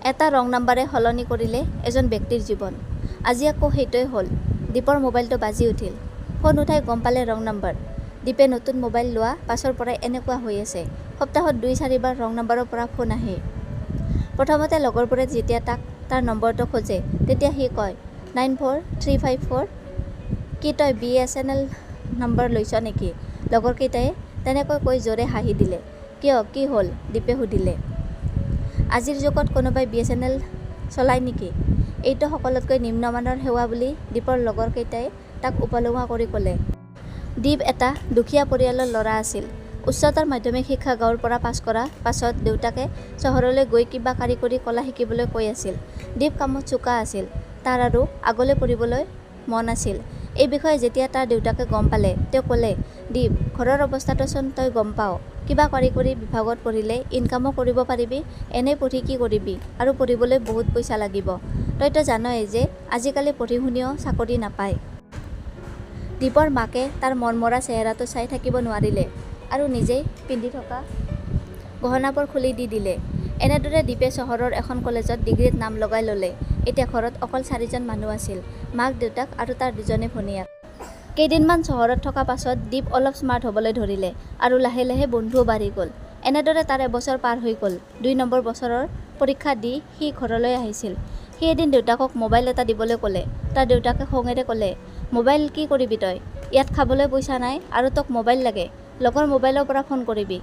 এটা ৰং নাম্বাৰে সলনি কৰিলে এজন ব্যক্তিৰ জীৱন। আজি আকৌ সেইটোৱেই হ'ল। দীপৰ মোবাইলটো বাজি উঠিল। ফোন উঠাই গম পালে ৰং নাম্বাৰ। দীপে নতুন মোবাইল লোৱা পাছৰ পৰাই এনেকুৱা হৈ আছে। সপ্তাহত দুই চাৰিবাৰ ৰং নাম্বাৰৰ পৰা ফোন আহেই। প্ৰথমতে লগৰবোৰে যেতিয়া তাক তাৰ নম্বৰটো খোজে তেতিয়া সি কয়, 94354। কি তই B S N L number লৈছ নেকি? লগৰকেইটাই তেনেকৈ কৈ জোৰে হাঁহি দিলে। কিয় কি হ'ল? দীপে সুধিলে। আজিৰ যুগত কোনোবাই বি এছ এন এল চলায় নেকি? এইটো সকলোতকৈ নিম্নমানৰ সেৱা বুলি দীপৰ লগৰকেইটাই তাক উপলুঙা কৰি ক'লে। দীপ এটা দুখীয়া পৰিয়ালৰ ল'ৰা আছিল। উচ্চতৰ মাধ্যমিক শিক্ষা গাঁৱৰ পৰা পাছ কৰা পাছত দেউতাকে চহৰলৈ গৈ কিবা কাৰিকৰী কলা শিকিবলৈ কৈ আছিল। দীপ কামত চোকা আছিল। তাৰ আৰু আগলৈ পঢ়িবলৈ মন আছিল। এই বিষয়ে যেতিয়া তাৰ দেউতাকে গম পালে তেওঁ ক'লে, দীপ, ঘৰৰ অৱস্থাটো চোন তই গম পাৱ, কিবা কাৰিকৰী বিভাগত পঢ়িলে ইনকামো কৰিব পাৰিবি, এনেই পঢ়ি কি কৰিবি আৰু পঢ়িবলৈ বহুত পইচা লাগিব, তইতো জানই যে আজিকালি পঢ়ি শুনিও চাকৰি নাপায়। দীপৰ মাকে তাৰ মনমৰা চেহেৰাটো চাই থাকিব নোৱাৰিলে আৰু নিজেই পিন্ধি থকা গহনাবোৰ খুলি দি দিলে। এনেদৰে দীপে চহৰৰ এখন কলেজত ডিগ্ৰীত নাম লগাই ল'লে। এতিয়া ঘৰত অকল চাৰিজন মানুহ আছিল, মাক, দেউতাক আৰু তাৰ দুজনী ভনীয়েক। কেইদিনমান চহৰত থকা পাছত দীপ অলপ স্মাৰ্ট হ'বলৈ ধৰিলে আৰু লাহে লাহে বন্ধুও বাঢ়ি গ'ল। এনেদৰে তাৰ এবছৰ পাৰ হৈ গ'ল। দুই নম্বৰ বছৰৰ পৰীক্ষা দি সি ঘৰলৈ আহিছিল। সি এদিন দেউতাকক মোবাইল এটা দিবলৈ ক'লে। তাৰ দেউতাকে খঙেৰে ক'লে, মোবাইল কি কৰিবি তই, ইয়াত খাবলৈ পইচা নাই আৰু তোক মোবাইল লাগে, লগৰ মোবাইলৰ পৰা ফোন কৰিবি।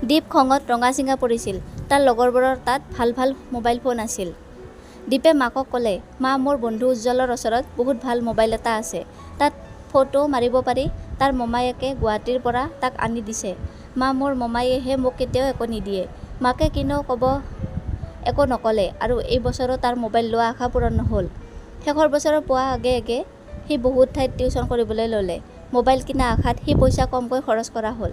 দীপ খঙত ৰঙা চিঙা পৰিছিল। তাৰ লগৰবোৰৰ তাত ভাল ভাল মোবাইল ফোন আছিল। দীপে মাকক ক'লে, মা মোৰ বন্ধু উজ্জ্বলৰ ওচৰত বহুত ভাল মোবাইল এটা আছে। তাত ফটোও মাৰিব পাৰি, তাৰ মোমায়েকে গুৱাহাটীৰ পৰা তাক আনি দিছে। মা মোৰ মোমায়েহে মোক কেতিয়াও একো নিদিয়ে। মাকে কিনো ক'ব একো নক'লে আৰু এই বছৰো তাৰ মোবাইল লোৱা আশা পূৰণ নহ'ল। শেষৰ বছৰ পোৱা আগে আগে সি বহুত ঠাইত টিউচন কৰিবলৈ ল'লে। মোবাইল কিনা আশাত সি পইচা কমকৈ খৰচ কৰা হ'ল।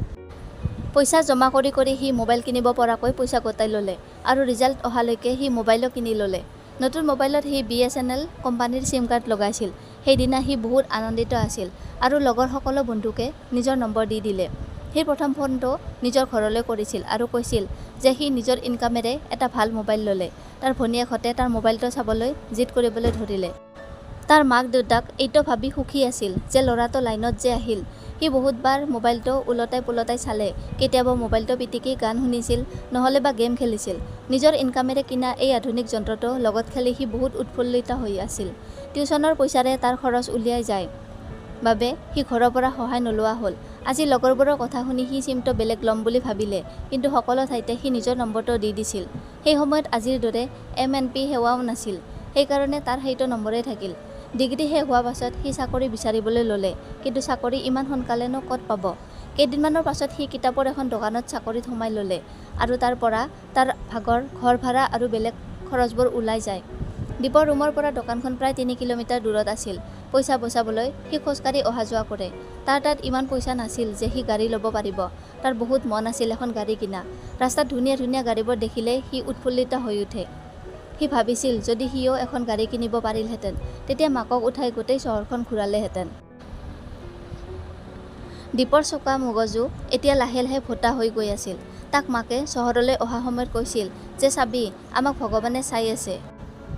পইচা জমা কৰি কৰি সি মোবাইল কিনিব পৰাকৈ পইচা গোটাই ল'লে আৰু ৰিজাল্ট অহালৈকে সি মোবাইলো কিনি ল'লে। নতুন মোবাইলত সি বি এছ এন এল কোম্পানীৰ চিম কাৰ্ড লগাইছিল। সেইদিনা সি বহুত আনন্দিত আছিল আৰু লগৰ সকলো বন্ধুকে নিজৰ নম্বৰ দি দিলে। সি প্ৰথম ফোনটো নিজৰ ঘৰলৈ কৰিছিল আৰু কৈছিল যে সি নিজৰ ইনকামেৰে এটা ভাল মোবাইল ল'লে। তাৰ ভনীয়েকহঁতে তাৰ মোবাইলটো চাবলৈ জিদ কৰিবলৈ ধৰিলে। তাৰ মাক দেউতাক এইটো ভাবি সুখী আছিল যে ল'ৰাটো লাইনত যে আহিল। সি বহুতবাৰ মোবাইলটো ওলোটাই পোলোটাই চালে, কেতিয়াবা মোবাইলটো পিটিকি গান শুনিছিল নহ'লে বা গেম খেলিছিল। নিজৰ ইনকামেৰে কিনা এই আধুনিক যন্ত্ৰটো লগত খেলি সি বহুত উৎফুল্লিত হৈ আছিল। টিউচনৰ পইচাৰে তাৰ খৰচ উলিয়াই যায় বাবে সি ঘৰৰ পৰা সহায় নোলোৱা হ'ল। আজি লগৰবোৰৰ কথা শুনি সি চিমটো বেলেগ ল'ম বুলি ভাবিলে কিন্তু সকলো ঠাইতে সি নিজৰ নম্বৰটো দি দিছিল। সেই সময়ত আজিৰ দৰে এম এন পি সেৱাও নাছিল, সেইকাৰণে তাৰ সেইটো নম্বৰেই থাকিল। ডিগ্ৰী শেষ হোৱা পাছত সি চাকৰি বিচাৰিবলৈ ল'লে কিন্তু চাকৰি ইমান সোনকালে নো ক'ত পাব। কেইদিনমানৰ পাছত সি কিতাপৰ এখন দোকানত চাকৰিত সোমাই ল'লে আৰু তাৰ পৰা তাৰ ভাগৰ ঘৰ ভাড়া আৰু বেলেগ খৰচবোৰ ওলাই যায়। দীপৰ ৰুমৰ পৰা দোকানখন প্ৰায় 3 কিলোমিটাৰ দূৰত আছিল। পইচা বচাবলৈ সি খোজকাঢ়ি অহা যোৱা কৰে। তাৰ তাত ইমান পইচা নাছিল যে সি গাড়ী ল'ব পাৰিব। তাৰ বহুত মন আছিল এখন গাড়ী কিনা। ৰাস্তাত ধুনীয়া ধুনীয়া গাড়ীবোৰ দেখিলেই সি উৎফুল্লিত হৈ উঠে। সি ভাবিছিল যদি সিও এখন গাড়ী কিনিব পাৰিলহেঁতেন তেতিয়া মাকক উঠাই গোটেই চহৰখন ঘূৰালেহেঁতেন। দীপৰ চোকা মগজু এতিয়া লাহে লাহে ভোটা হৈ গৈ আছিল। তাক মাকে চহৰলৈ অহা সময়ত কৈছিল যে চাবি, আমাক ভগৱানে চাই আছে।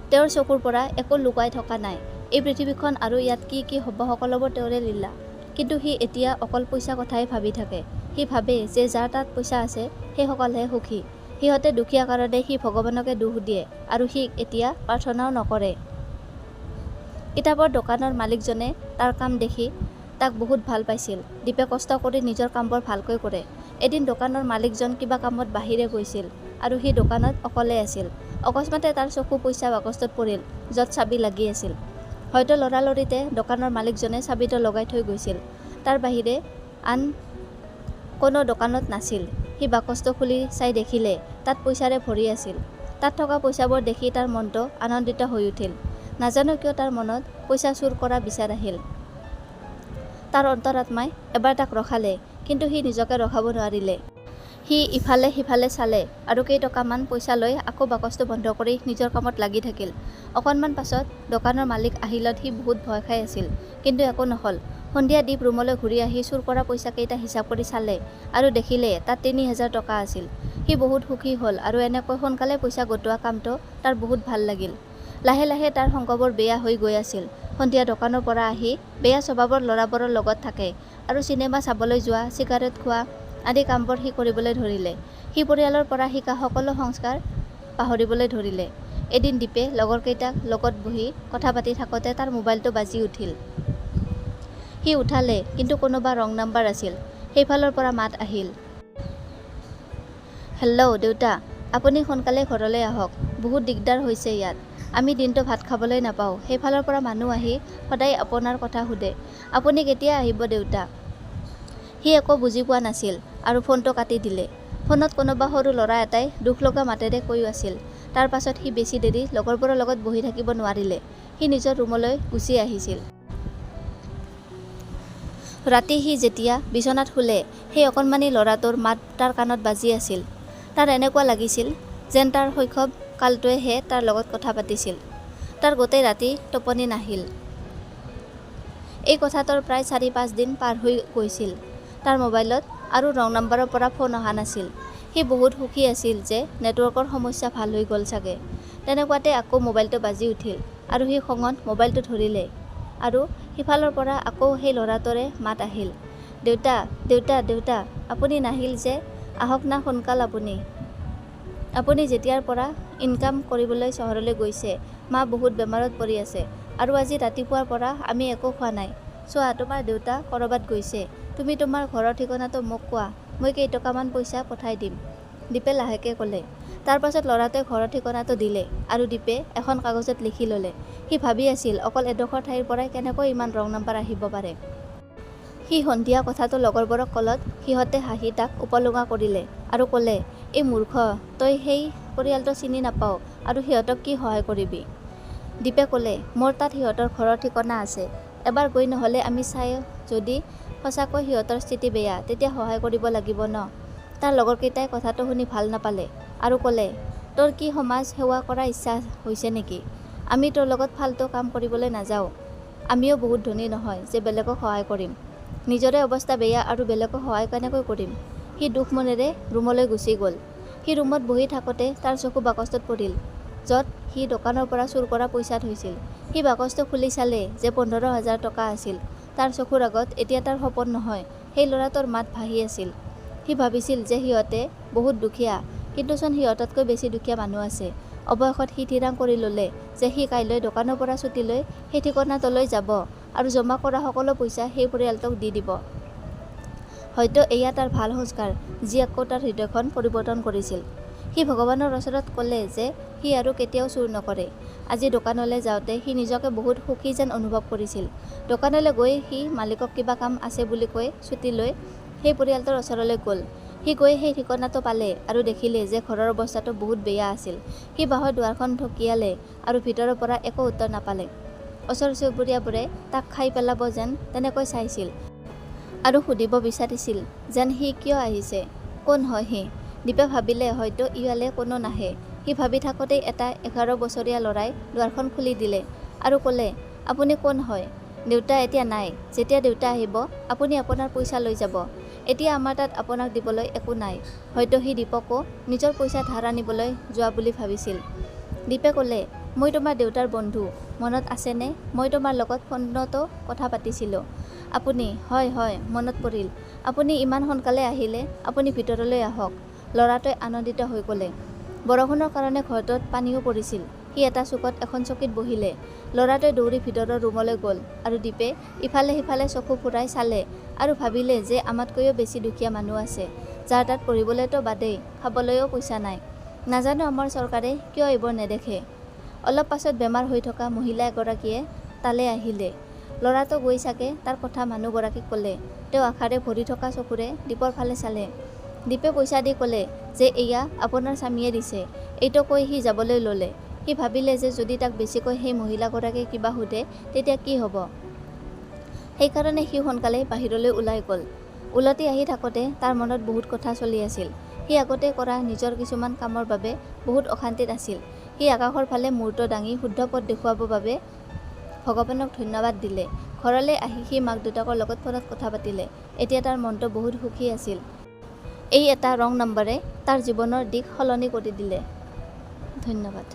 তেওঁৰ চকুৰ পৰা একো লুকাই থকা নাই। এই পৃথিৱীখন আৰু ইয়াত কি কি হ'ব সকলোবোৰ তেওঁৰে লীলা। কিন্তু সি এতিয়া অকল পইচা কথাহে ভাবি থাকে। সি ভাবে যে যাৰ তাত পইচা আছে সেইসকলহে সুখী। সিহঁতে দুখীয়া কাৰণে সি ভগৱানকে দোষ দিয়ে আৰু সি এতিয়া প্ৰাৰ্থনাও নকৰে। কিতাপৰ দোকানৰ মালিকজনে তাৰ কাম দেখি তাক বহুত ভাল পাইছিল। দীপে কষ্ট কৰি নিজৰ কামবোৰ ভালকৈ কৰে। এদিন দোকানৰ মালিকজন কিবা কামত বাহিৰে গৈছিল আৰু সি দোকানত অকলে আছিল। অকস্মাতে তাৰ চকু পইচা বাকচটোত পৰিল য'ত চাবি লাগি আছিল। হয়তো লৰালৰিতে দোকানৰ মালিকজনে চাবিটো লগাই থৈ গৈছিল। তাৰ বাহিৰে আন কোনো দোকানত নাছিল। সি বাকচটো খুলি চাই দেখিলে তাত পইচাৰে ভৰি আছিল। তাত থকা পইচাবোৰ দেখি তাৰ মনটো আনন্দিত হৈ উঠিল। নাজানো কিয় তাৰ মনত পইচা চুৰ কৰা বিচাৰ আহিল। তাৰ অন্তৰাত্মাই এবাৰ তাক ৰখালে কিন্তু সি নিজকে ৰখাব নোৱাৰিলে। সি ইফালে সিফালে চালে আৰু কেইটকামান পইচা লৈ আকৌ বাকচটো বন্ধ কৰি নিজৰ কামত লাগি থাকিল। অকণমান পাছত দোকানৰ মালিক আহিলত সি বহুত ভয় খাই আছিল কিন্তু একো নহ'ল। সন্ধিয়া দীপ ৰুমলৈ ঘূৰি আহি চুৰ কৰা পইচাকেইটা হিচাপ কৰি চালে আৰু দেখিলে তাত 3000 টকা আছিল। সি বহুত সুখী হ'ল আৰু এনেকৈ সোনকালে পইচা গোটোৱা কামটো তাৰ বহুত ভাল লাগিল। লাহে লাহে তাৰ সংগবোৰ বেয়া হৈ গৈ আছিল। সন্ধিয়া দোকানৰ পৰা আহি বেয়া স্বভাৱৰ ল'ৰাবোৰৰ লগত থাকে আৰু চিনেমা চাবলৈ যোৱা, চিগাৰেট খোৱা আদি কামবোৰ সি কৰিবলৈ ধৰিলে। সি পৰিয়ালৰ পৰা শিকা সকলো সংস্কাৰ পাহৰিবলৈ ধৰিলে। এদিন দীপে লগৰকেইটাক লগত বহি কথা পাতি থাকোঁতে তাৰ মোবাইলটো বাজি উঠিল। সি উঠালে কিন্তু কোনোবা ৰং নাম্বাৰ আছিল। সেইফালৰ পৰা মাত আহিল। হেল্ল' দেউতা, আপুনি সোনকালে ঘৰলৈ আহক। বহুত দিগদাৰ হৈছে ইয়াত। আমি দিনটো ভাত খাবলৈ নাপাওঁ। সেইফালৰ পৰা মানুহ আহি সদায় আপোনাৰ কথা সোধে। আপুনি কেতিয়া আহিব দেউতা? সি একো বুজি পোৱা নাছিল আৰু ফোনটো কাটি দিলে। ফোনত কোনোবা সৰু ল'ৰা এটাই দুখ লগা মাতেৰে কৈ আছিল। তাৰ পাছত সি বেছি দেৰি লগৰবোৰৰ লগত বহি থাকিব নোৱাৰিলে। সি নিজৰ ৰুমলৈ গুচি আহিছিল। ৰাতি সি যেতিয়া বিচনাত শুলে সেই অকণমানি ল'ৰাটোৰ মাত তাৰ কাণত বাজি আছিল। তাৰ এনেকুৱা লাগিছিল যেন তাৰ শৈশৱ কালটোৱে হে তাৰ লগত কথা পাতিছিল। তাৰ গোটেই ৰাতি টোপনি নাহিল। এই কথাটোৰ প্ৰায় 4-5 দিন পাৰ হৈ গৈছিল। তাৰ মোবাইলত আৰু ৰং নাম্বাৰৰ পৰা ফোন অহা নাছিল। সি বহুত সুখী আছিল যে নেটৱৰ্কৰ সমস্যা ভাল হৈ গ'ল চাগে। তেনেকুৱাতে আকৌ মোবাইলটো বাজি উঠিল আৰু সি খঙত মোবাইলটো ধৰিলে আৰু সিফালৰ পৰা আকৌ সেই ল'ৰাটোৰে মাত আহিল, দেউতা, দেউতা, দেউতা, আপুনি নাহিল যে, আহক না সোনকাল আপুনি। আপুনি যেতিয়াৰ পৰা ইনকাম কৰিবলৈ চহৰলৈ গৈছে মা বহুত বেমাৰত পৰি আছে আৰু আজি ৰাতিপুৱাৰ পৰা আমি একো খোৱা নাই। চোৱা তোমাৰ দেউতা ক'ৰবাত গৈছে। তুমি তোমাৰ ঘৰৰ ঠিকনাটো মোক কোৱা, মই কেইটকামান পইচা পঠাই দিম। দীপে লাহেকৈ ক'লে। তাৰ পাছত ল'ৰাটোৱে ঘৰৰ ঠিকনাটো দিলে আৰু দীপে এখন কাগজত লিখি ল'লে। সি ভাবি আছিল অকল এডোখৰ ঠাইৰ পৰাই কেনেকৈ ইমান ৰং নাম্বাৰ আহিব পাৰে। সি সন্ধিয়া কথাটো লগৰবোৰক ক'লত সিহঁতে হাঁহি তাক উপলুঙা কৰিলে আৰু ক'লে, এই মূৰ্খ, তই সেই পৰিয়ালটো চিনি নাপাৱ আৰু সিহঁতক কি সহায় কৰিবি? দীপে ক'লে, মোৰ তাত সিহঁতৰ ঘৰৰ ঠিকনা আছে। এবাৰ গৈ নহ'লে আমি চাই যদি সঁচাকৈ সিহঁতৰ স্থিতি বেয়া তেতিয়া সহায় কৰিব লাগিব ন? তাৰ লগৰকেইটাই কথাটো শুনি ভাল নাপালে আৰু ক'লে, তোৰ কি সমাজ সেৱা কৰা ইচ্ছা হৈছে নেকি? আমি তোৰ লগত ফাল্টু কাম কৰিবলৈ নাযাওঁ। আমিও বহুত ধনী নহয় যে বেলেগক সহায় কৰিম। নিজৰে অৱস্থা বেয়া আৰু বেলেগক সহায় কেনেকৈ কৰিম? সি দুখ মনেৰে ৰুমলৈ গুচি গ'ল। সি ৰুমত বহি থাকোঁতে তাৰ চকু বাকচটোত পৰিল য'ত সি দোকানৰ পৰা চুৰ কৰা পইচা থৈছিল। সি বাকচটো খুলি চালে যে 15,000 টকা আছিল। তাৰ চকুৰ আগত এতিয়া তাৰ সপোন নহয়, সেই ল'ৰাটোৰ মাত ভাহি আছিল। সি ভাবিছিল যে সিহঁতে বহুত দুখীয়া কিন্তু চোন সিহঁততকৈ বেছি দুখীয়া মানুহ আছে। অৱশেষত সি থিৰাং কৰি ল'লে যে সি কাইলৈ দোকানৰ পৰা ছুটী লৈ সেই ঠিকনাটোলৈ যাব আৰু জমা কৰা সকলো পইচা সেই পৰিয়ালটোক দি দিব। হয়তো এয়া তাৰ ভাল সংস্কাৰ যি আকৌ তাৰ হৃদয়খন পৰিৱৰ্তন কৰিছিল। সি ভগৱানৰ ওচৰত ক'লে যে সি আৰু কেতিয়াও চুৰ নকৰে। আজি দোকানলৈ যাওঁতে সি নিজকে বহুত সুখী যেন অনুভৱ কৰিছিল। দোকানলৈ গৈ সি মালিকক কিবা কাম আছে বুলি কৈ ছুটী লৈ সেই পৰিয়ালটোৰ ওচৰলৈ গ'ল। সি গৈ সেই ঠিকনাটো পালে আৰু দেখিলে যে ঘৰৰ অৱস্থাটো বহুত বেয়া আছিল। সি বাঁহৰ দুৱাৰখন ঢকিয়ালে আৰু ভিতৰৰ পৰা একো উত্তৰ নাপালে। ওচৰ চুবুৰীয়াবোৰে তাক খাই পেলাব যেন তেনেকৈ চাইছিল আৰু সুধিব বিচাৰিছিল যেন সি কিয় আহিছে, কোন হয় সি? দীপে ভাবিলে হয়তো ইয়ালে কোনো নাহে। সি ভাবি থাকোঁতেই এটা 11 বছৰীয়া ল'ৰাই দুৱাৰখন খুলি দিলে আৰু ক'লে, আপুনি কোন হয়? দেউতা এতিয়া নাই। যেতিয়া দেউতা আহিব আপুনি আপোনাৰ পইচা লৈ যাব। এতিয়া আমাৰ তাত আপোনাক দিবলৈ একো নাই। হয়তো সি দীপকো নিজৰ পইচা ধাৰ আনিবলৈ যোৱা বুলি ভাবিছিল। দীপে ক'লে, মই তোমাৰ দেউতাৰ বন্ধু, মনত আছেনে মই তোমাৰ লগত ফোনতো কথা পাতিছিলোঁ। আপুনি, হয় হয় মনত পৰিল। আপুনি ইমান সোনকালে আহিলে, আপুনি ভিতৰলৈ আহক। ল'ৰাটোৱে আনন্দিত হৈ ক'লে। বৰষুণৰ কাৰণে ঘৰটোত পানীও পৰিছিল। সি এটা চুকত এখন চকীত বহিলে। ল'ৰাটোৱে দৌৰি ভিতৰৰ ৰুমলৈ গ'ল আৰু দীপে ইফালে সিফালে চকু ফুৰাই চালে আৰু ভাবিলে যে আমাতকৈও বেছি দুখীয়া মানুহ আছে যাৰ তাত পঢ়িবলৈতো বাদেই খাবলৈও পইচা নাই। নাজানো আমাৰ চৰকাৰে কিয় এইবোৰ নেদেখে। অলপ পাছত বেমাৰ হৈ থকা মহিলা এগৰাকীয়ে তালে আহিলে। ল'ৰাটো গৈ চাগে তাৰ কথা মানুহগৰাকীক ক'লে। তেওঁ আশাৰে ভৰি থকা চকুৰে দীপৰ ফালে চালে। দীপে পইচা দি ক'লে যে এয়া আপোনাৰ স্বামীয়ে দিছে। এইটো কৈ সি যাবলৈ ল'লে। সি ভাবিলে যে যদি তাক বেছিকৈ সেই মহিলাগৰাকীয়ে কিবা সোধে তেতিয়া কি হ'ব। সেইকাৰণে সি সোনকালে বাহিৰলৈ ওলাই গ'ল। উলটি আহি থাকোঁতে তাৰ মনত বহুত কথা চলি আছিল। সি আগতে কৰা নিজৰ কিছুমান কামৰ বাবে বহুত অশান্তিত আছিল। সি আকাশৰ ফালে মূৰটো দাঙি শুদ্ধ পথ দেখুৱাব বাবে ভগৱানক ধন্যবাদ দিলে। ঘৰলৈ আহি সি মাক দেউতাকৰ লগত ফোনত কথা পাতিলে। এতিয়া তাৰ মনটো বহুত সুখী আছিল। এই এটা ৰং নম্বৰে তাৰ জীৱনৰ দিশ সলনি কৰি দিলে। ধন্যবাদ।